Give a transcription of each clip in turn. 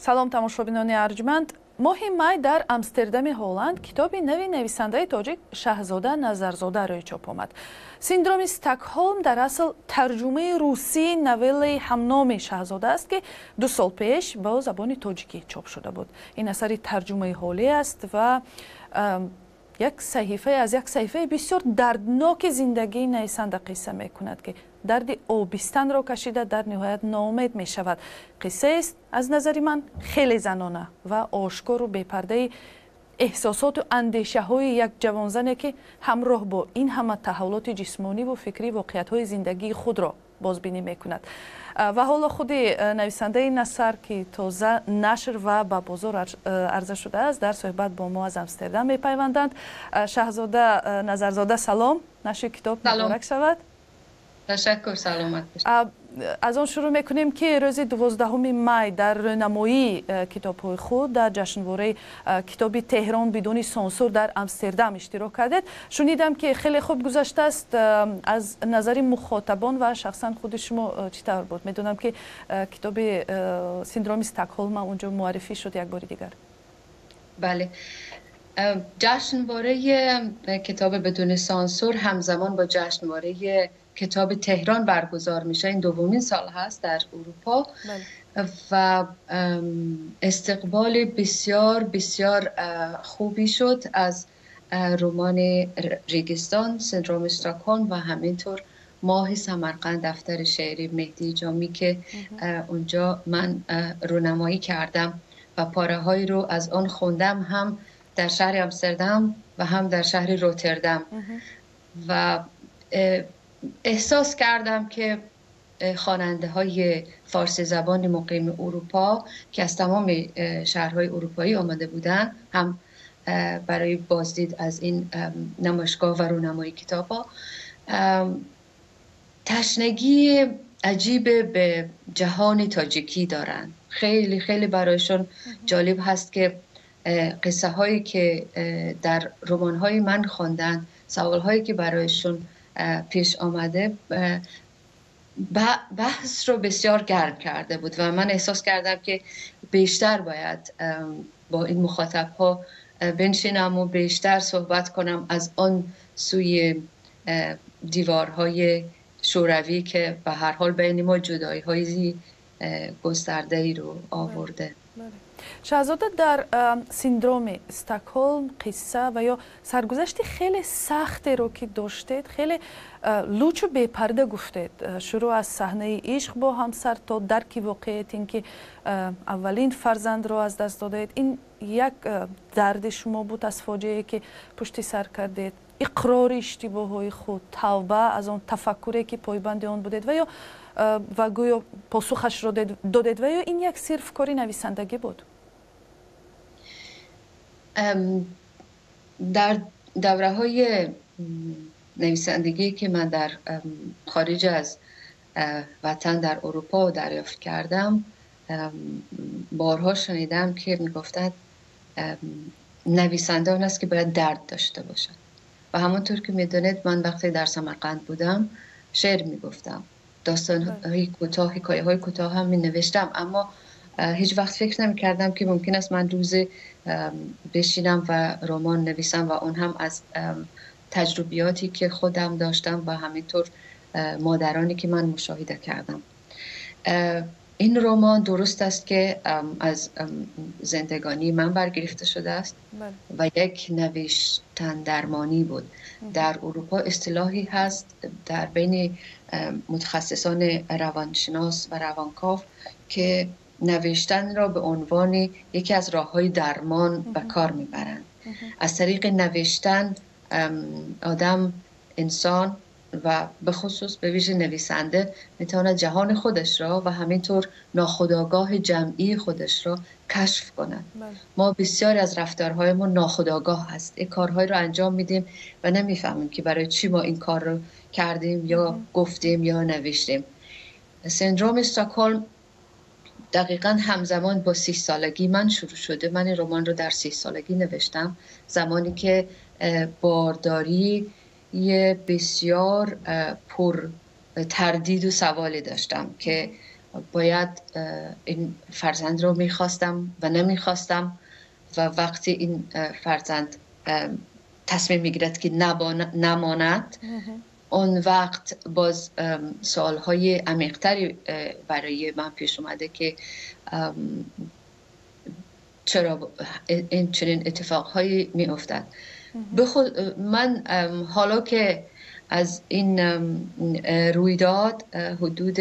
Салом, тамошобинони арҷманд. Моҳи май дар Амстердами Ҳолланд китоби нави нависандаи тоҷик Шаҳзода Назарзода рӯи чоп омад. «Синдроми Стокҳолм» дар асл тарҷумаи русии новеллаи ҳамноми Шаҳзода аст, ки 2 сол пеш бо забони тоҷикӣ чоп шуда буд. Ин асари тарҷумаи ҳолӣ аст ва як саҳифае аз як саҳифаи бисёр дардноки зиндагии нависанда қисса мекунад, ки дарди обистанро кашида, дар ниҳоят ноумед мешавад. Қиссаест, аз назари ман, хеле занона ва ошкору бепардаи эҳсосоту андешаҳои як ҷавонзане, ки ҳамроҳ бо ин ҳама таҳаввулоти ҷисмониву фикрӣ воқеиятҳои зиндагии худро бозбинӣ мекунад. Ва ҳоло худи нависандаи ин асар, ки тоза нашр ва ба бозор арза шудааст, дар суҳбат бо мо аз Амстердам мепайванданд. Шаҳзода Назарзода, салом, нашри китоб муборак шавад. Ташаккур, саломат. Аз он шурӯъ мекунем, ки рӯзи 12 май дар рӯнамоии китобҳои худ дар ҷашнвораи китоби «Теҳрон бидуни сансур» дар Амстердам иштирок кардед. Шунидам, ки хеле хуб гузаштааст. Аз назари мухотабон ва шахсан худи шумо чӣ тавр буд? Медонам, ки китоби «Синдроми Стокҳолма» унҷо муаррифӣ шуд як бори дигар. Бале, جشنواره کتاب بدون سانسور همزمان با جشنواره کتاب تهران برگزار میشه. این دومین سال هست در اروپا و استقبال بسیار بسیار خوبی شد از رمان ریگستان، سندروم استاکهلم و همینطور ماه سمرقند، دفتر شعری مهدی جامی که اونجا من رونمایی کردم و پاره هایی رو از آن خوندم، هم در شهر امستردام و هم در شهر روتردام. و احساس کردم که خواننده های فارسی زبان مقیم اروپا که از تمام شهرهای اروپایی آمده بودن، هم برای بازدید از این نمایشگاه و رونمایی کتاب ها، تشنگی عجیب به جهان تاجیکی دارند. خیلی خیلی برایشون جالب هست که قصه هایی که در رمان های من خواندن، سوال هایی که برایشون پیش آمده، بحث رو بسیار گرم کرده بود و من احساس کردم که بیشتر باید با این مخاطب ها بنشینم و بیشتر صحبت کنم از آن سوی دیوارهای شوروی که به هر حال بین ما جدایی های گسترده ای رو آورده. Шаҳзода, дар «Синдроми Стокҳолм» қисса ва ё саргузашти хеле сахтеро, ки доштед, хеле лучу бепарда гуфтед, шурӯъ аз саҳнаи ишқ бо ҳамсар то дарки воқеият, ин ки аввалин фарзандро аз даст додаед. Ин як дарди шумо буд аз фоҷиае, ки пушти сар кардед, иқрори иштибоҳҳои худ, тавба аз он тафаккуре, ки пойбанди он будед, ва ё ва гӯё посухашро додед, ва ё ин як сирф кори нависандагӣ буд? در دوره های نویسندگی که من در خارج از وطن در اروپا دریافت کردم، بارها شنیدم که میگفتند نویسنده آن است که باید درد داشته باشد. و همانطور که میدانید، من وقتی در سمرقند بودم شعر میگفتم، داستان های کوتاه، حکایه های کوتاه هم می نوشتم، اما هیچ وقت فکر نمی کردم که ممکن است من روز بشینم و رمان نویسم و اون هم از تجربیاتی که خودم داشتم و همینطور مادرانی که من مشاهده کردم. این رمان درست است که از زندگانی من برگرفته شده است و یک نوشتن درمانی بود. در اروپا اصطلاحی هست در بین متخصصان روانشناس و روانکاو که نوشتن را به عنوان یکی از راه های درمان به کار میبرند. از طریق نوشتن آدم، انسان و به خصوص به ویژه نویسنده میتواند جهان خودش را و همینطور ناخودآگاه جمعی خودش را کشف کند. ما بسیاری از رفتارهای ما ناخودآگاه هست. این کارهایی رو انجام میدیم و نمیفهمیم که برای چی ما این کار رو کردیم یا گفتیم یا نوشتیم. سندروم استکهلم دقیقا همزمان با 30 سالگی من شروع شده. من این رمان رو در 30 سالگی نوشتم، زمانی که بارداری یه بسیار پر تردید و سوالی داشتم که باید این فرزند رو میخواستم و نمیخواستم و وقتی این فرزند تصمیم میگیرد که نماند، اون وقت باز سوالهای عمیق‌تری برای من پیش اومده که چرا این چنین اتفاقهایی میافتد. من حالا که از این رویداد حدود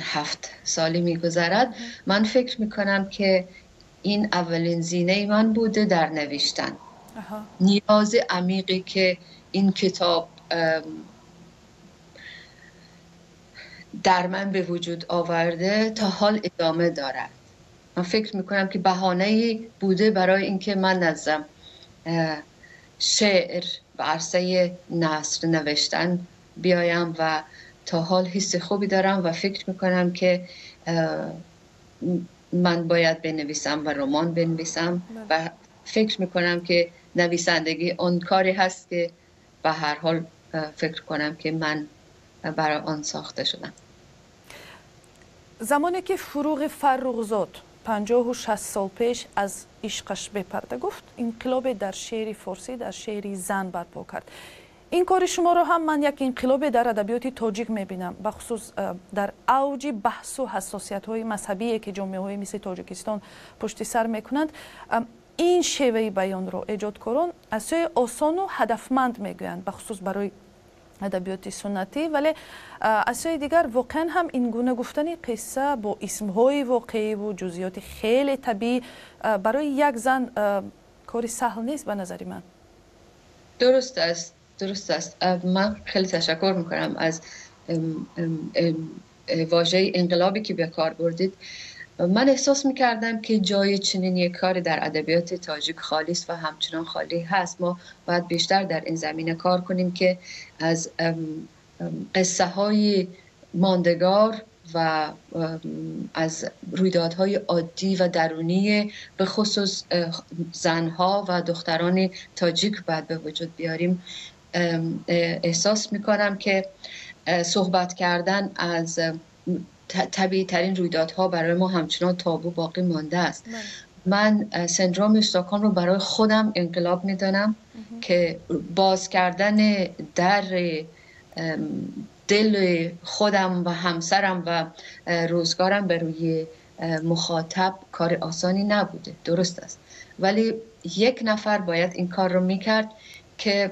7 سالی میگذرد، من فکر میکنم که این اولین زینه من بوده در نوشتن. نیاز عمیقی که این کتاب در من به وجود آورده تا حال ادامه دارد. من فکر میکنم که بهانه‌ای بوده برای اینکه من از شعر و عرصه نثر نوشتن بیایم و تا حال حس خوبی دارم و فکر میکنم که من باید بنویسم و رمان بنویسم و فکر میکنم که نویسندگی آن کاری هست که به هر حال فکر کنم که من برای آن ساخته شدم. زمانی که فروغ فرخزاد 56 سال پیش از عشقش بپرده گفت، انقلاب در شعر فارسی، در شعر زن برپا کرد. این کاری شما رو هم من یک انقلاب در ادبیات تاجیک میبینم، بخصوص در اوج بحث و حساسیت های مذهبی که جامعه های مثل تاجیکستان پشت سر میکنند. این شیوه بیان رو ایجادکاران از سوی آسان و هدفمند میگویند، بخصوص برای ادبیات سنتی، ولی از سوی دیگر واقعا هم این گونه گفتن قصه با اسمهای واقعی و جزئیات خیلی طبیعی برای یک زن کاری سهل نیست به نظر من. درست است، درست است. من خیلی تشکر میکنم از واژه انقلابی که به کار بردید. من احساس میکردم که جای چنین یک کاری در ادبیات تاجیک خالی است و همچنان خالی هست. ما باید بیشتر در این زمینه کار کنیم که از قصه های ماندگار و از رویدادهای عادی و درونی به خصوص زنها و دختران تاجیک باید به وجود بیاریم. احساس میکنم که صحبت کردن از طبیعی ترین رویدادها برای ما همچنان تابو باقی مانده است. من سندروم استکهلم رو برای خودم انقلاب میدانم که باز کردن در دل خودم و همسرم و روزگارم به روی مخاطب کار آسانی نبوده، درست است، ولی یک نفر باید این کار رو میکرد که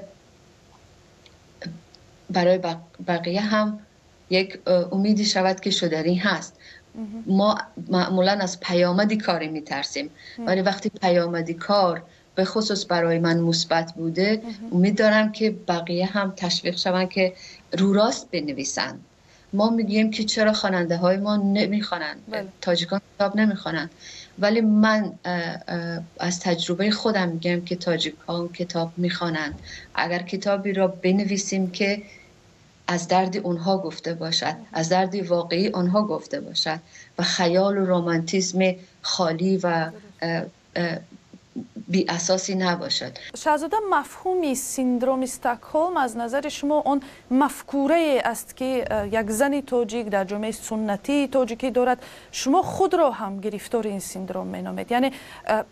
برای بقیه هم یک امیدی شود که شدنی هست. ما معمولا از پیامدی کاری میترسیم، ولی وقتی پیامدی کار به خصوص برای من مثبت بوده، امید دارم که بقیه هم تشویق شوند که رو راست بنویسند. ما میگیم که چرا خواننده های ما نمیخوانند، تاجیکان کتاب نمیخوانند، ولی من از تجربه خودم میگم که تاجیکان کتاب میخوانند. اگر کتابی را بنویسیم که از درد اونها گفته باشد، از درد واقعی آنها گفته باشد و خیال و رمانتیسم خالی و بی اساسی نباشد. شاهزاده، مفهوم سندروم استکهلم از نظر شما آن مفکوره است که یک زن تاجیک در جامعه سنتی تاجیکی دارد، شما خود را هم گرفتار این سندروم مینامید. یعنی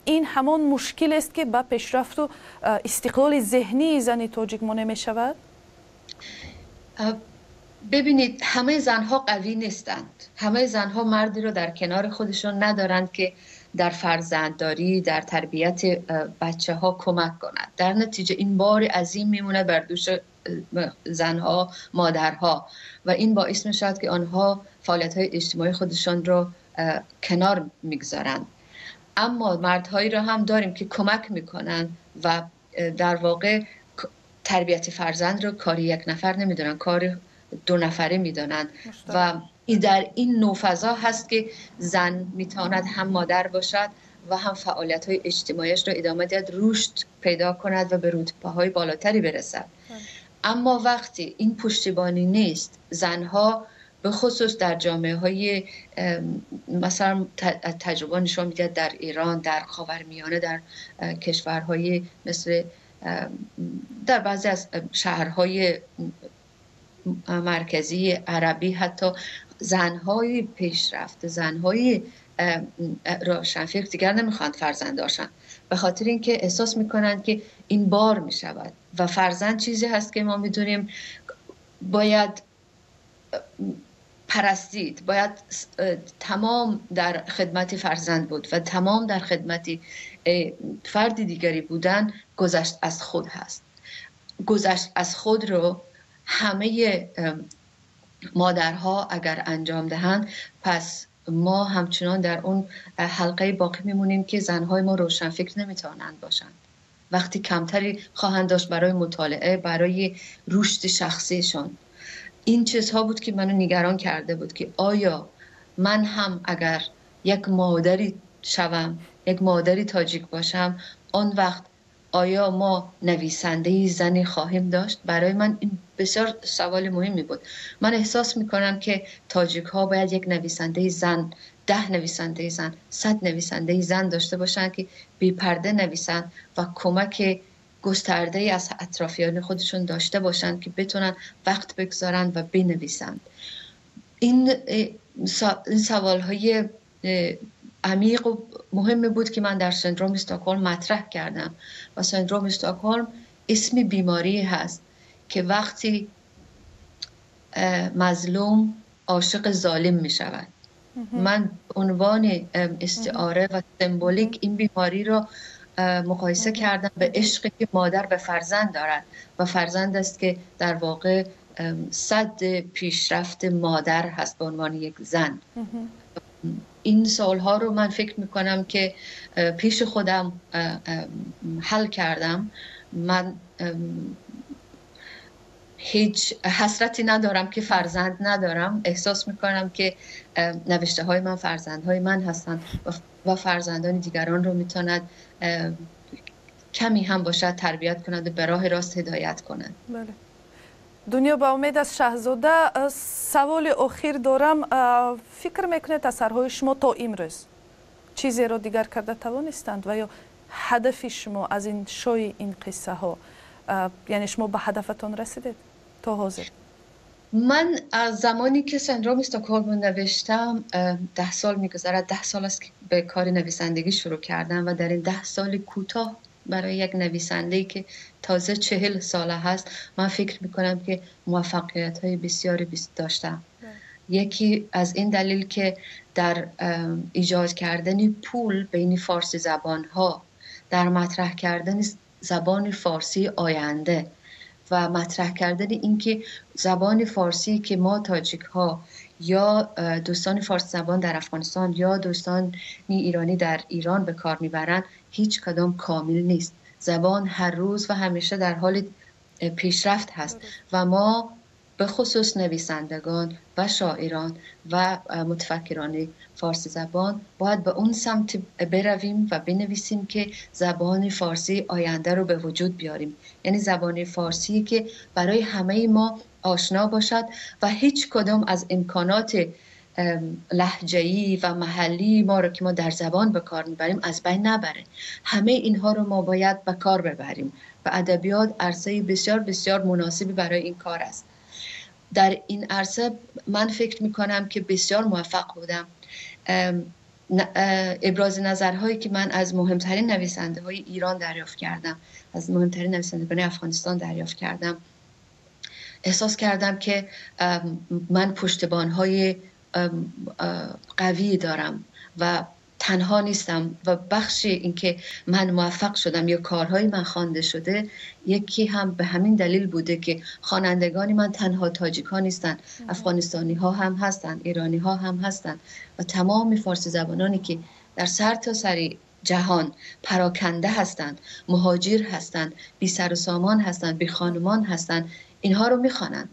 این همان مشکل است که به پیشرفت و استقلال ذهنی زن تاجیک مانع می شود؟ ببینید، همه زنها قوی نیستند. همه زنها مردی رو در کنار خودشون ندارند که در فرزندداری، در تربیت بچه ها کمک کند. در نتیجه این بار عظیم میمونه بر دوش زنها، مادرها، و این باعث میشود که آنها فعالیت های اجتماعی خودشان رو کنار میگذارند. اما مردهایی رو هم داریم که کمک میکنند و در واقع تربیت فرزند رو کاری یک نفر نمیدونن، کار دو نفره میدانند و در این نوع فضا هست که زن میتواند هم مادر باشد و هم فعالیت های اجتماعیش را ادامه دهد، رشد پیدا کند و به رتبه های بالاتری برسد. اما وقتی این پشتیبانی نیست، زنها به خصوص در جامعه های مثلا تجربه نشان میده در ایران، در خاورمیانه، در کشورهای مثل در بعضی از شهرهای مرکزی عربی حتی زنهای پیشرفته، زنهای روشنفکر دیگر نمیخوان فرزند داشتن، به خاطر اینکه احساس میکنند که این بار میشود و فرزند چیزی هست که ما میدونیم باید پرستید، باید تمام در خدمت فرزند بود و تمام در خدمت فرد دیگری بودن گذشت از خود هست. گذشت از خود رو همه مادرها اگر انجام دهند، پس ما همچنان در اون حلقه باقی میمونیم که زنهای ما روشنفکر نمیتوانند باشند. وقتی کمتری خواهند داشت برای مطالعه، برای رشد شخصیشان. این چیزها بود که منو نگران کرده بود که آیا من هم اگر یک مادری شوم، یک مادری تاجیک باشم، آن وقت آیا ما نویسنده زنی خواهیم داشت؟ برای من این بسیار سوال مهمی بود. من احساس میکنم که تاجیک ها باید یک نویسنده زن، 10 نویسنده زن، 100 نویسنده زن داشته باشند که بی پرده نویسند و کمک گسترده از اطرافیان خودشون داشته باشند که بتونن وقت بگذارن و بنویسند. این سوال های عمیق و مهم بود که من در سندروم استکهلم مطرح کردم. و سندروم استکهلم اسم بیماری هست که وقتی مظلوم عاشق ظالم می شود. من عنوان استعاره و سمبولیک این بیماری رو مقایسه کردم به عشقی که مادر به فرزند دارد و فرزند است که در واقع صد پیشرفت مادر هست به عنوان یک زن. این سوالها رو من فکر میکنم که پیش خودم حل کردم. من هیچ حسرتی ندارم که فرزند ندارم. احساس میکنم که نوشته های من فرزندهای من هستند و فرزندان دیگران رو میتواند کمی هم باشد تربیت کند و به راه راست هدایت کند. بله. دنیا با امید از شاهزاده، سوال اخیر دارم. فکر میکنید اثرهای شما تا امروز چیزی رو دیگر کرده توانستند و یا هدف شما از این شوی این قصه ها، یعنی شما به هدفتان رسیدید تا حاضر؟ من از زمانی که سندروم استکهلم نوشتم 10 سال میگذرد. 10 سال است که به کار نویسندگی شروع کردم و در این 10 سال کوتاه برای یک نویسنده‌ای که تازه 40 ساله هست، من فکر میکنم که موفقیت‌های بسیاری داشتم. یکی از این دلیل که در ایجاد کردن پول بین فارسی زبان‌ها، در مطرح کردن زبان فارسی آینده و مطرح کردن اینکه زبان فارسی که ما تاجیک‌ها یا دوستان فارسی زبان در افغانستان یا دوستان ایرانی در ایران به کار میبرند، هیچ کدام کامل نیست. زبان هر روز و همیشه در حال پیشرفت هست و ما به خصوص نویسندگان و شاعران و متفکران فارسی زبان باید به اون سمت برویم و بنویسیم که زبان فارسی آینده رو به وجود بیاریم، یعنی زبان فارسی که برای همه ما آشنا باشد و هیچ کدام از امکانات لهجه‌ای و محلی ما رو که ما در زبان به کار میبریم از بین نبره. همه اینها رو ما باید به کار ببریم و ادبیات عرصه بسیار بسیار مناسبی برای این کار است. در این عرصه من فکر میکنم که بسیار موفق بودم. ابراز نظرهایی که من از مهمترین نویسنده های ایران دریافت کردم، از مهمترین نویسندگان افغانستان دریافت کردم، احساس کردم که من پشتبانهای قوی دارم و تنها نیستم و بخش اینکه من موفق شدم یا کارهای من خوانده شده یکی هم به همین دلیل بوده که خوانندگان من تنها تاجیک ها نیستن، افغانستانی ها هم هستن، ایرانی ها هم هستن و تمام فارسی زبانانی که در سر تا سر جهان پراکنده هستند، مهاجر هستند، بی سر و سامان هستند، بی خانمان هستند، اینها رو میخوانند.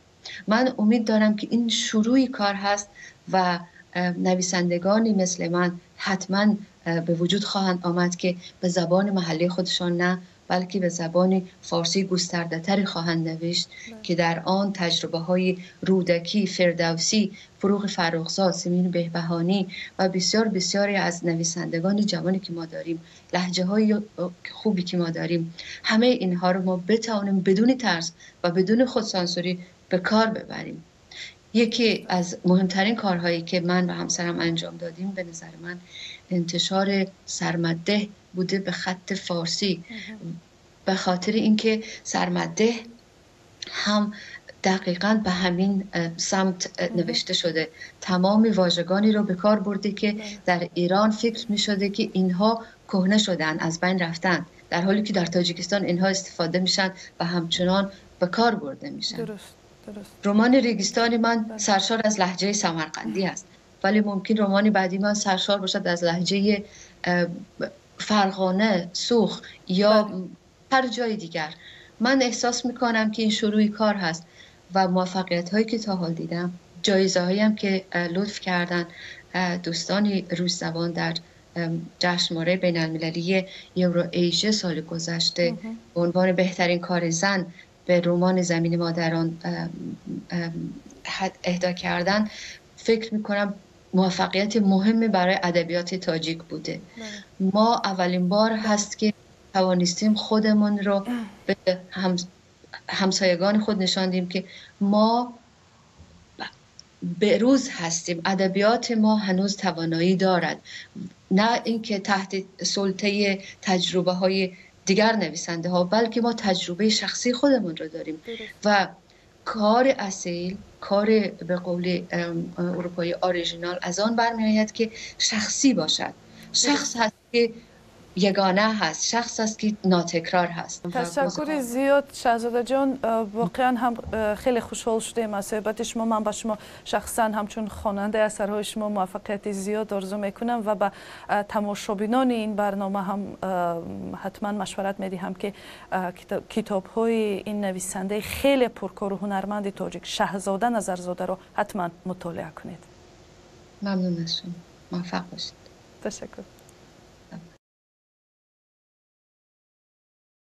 من امید دارم که این شروع کار هست و نویسندگانی مثل من حتما به وجود خواهند آمد که به زبان محلی خودشان نه، بلکه به زبان فارسی گسترده تری خواهند نوشت که در آن تجربه های رودکی، فردوسی، فروغ فرخزاد، سیمین بهبهانی و بسیار بسیاری از نویسندگان جوانی که ما داریم، لهجه های خوبی که ما داریم، همه اینها رو ما بتوانیم بدون ترس و بدون خودسانسوری به کار ببریم. یکی از مهمترین کارهایی که من و همسرم انجام دادیم به نظر من انتشار سرمده بوده به خط فارسی، به خاطر اینکه سرمده هم دقیقاً به همین سمت نوشته شده. تمام واژگانی رو به کار برده که در ایران فکر می شده که اینها کهنه شدن، از بین رفتن، در حالی که در تاجیکستان اینها استفاده میشن و همچنان به کار برده میشن. درست. رمان ریگستان من سرشار از لهجه سمرقندی است، ولی ممکن رمان بعدی من سرشار باشد از لهجه فرغانه، سوخ یا هر جای دیگر. من احساس میکنم که این شروع کار هست و موفقیت هایی که تا حال دیدم، جایزه هایی هم که لطف کردن دوستانی روس زبان در جشنواره بین المللی یورو ایژه سال گذشته به عنوان بهترین کار زن به رمان زمین مادران اهدا کردن، فکر میکنم موفقیت مهمی برای ادبیات تاجیک بوده. ما اولین بار هست که توانستیم خودمون رو به همسایگان خود نشاندیم که ما به روز هستیم، ادبیات ما هنوز توانایی دارد، نه اینکه تحت سلطه تجربه های دیگر نویسنده ها، بلکه ما تجربه شخصی خودمون رو داریم. و کار اصیل، کار به قول اروپایی اوریجینال، از آن برمی آید که شخصی باشد. شخص هست که یگانه هست، شخص است که ناتکرار هست. Ташаккури зиёд, Шаҳзода ҷон. Воқеан ҳам хеле хушҳол шудем аз суҳбати шумо. Ман ба шумо шахсан ҳамчун хонандаи асарҳои шумо муваффақияти зиёд орзу мекунам ва ба тамошобинони ин барнома ҳам ҳатман машварат медиҳам, ки китобҳои ин нависандаи хеле пуркору ҳунарманди тоҷик, Шаҳзода Назарзодаро, ҳатман мутолиа кунед. Мамнун аз шумо, муваффақ бошед. Ташаккур.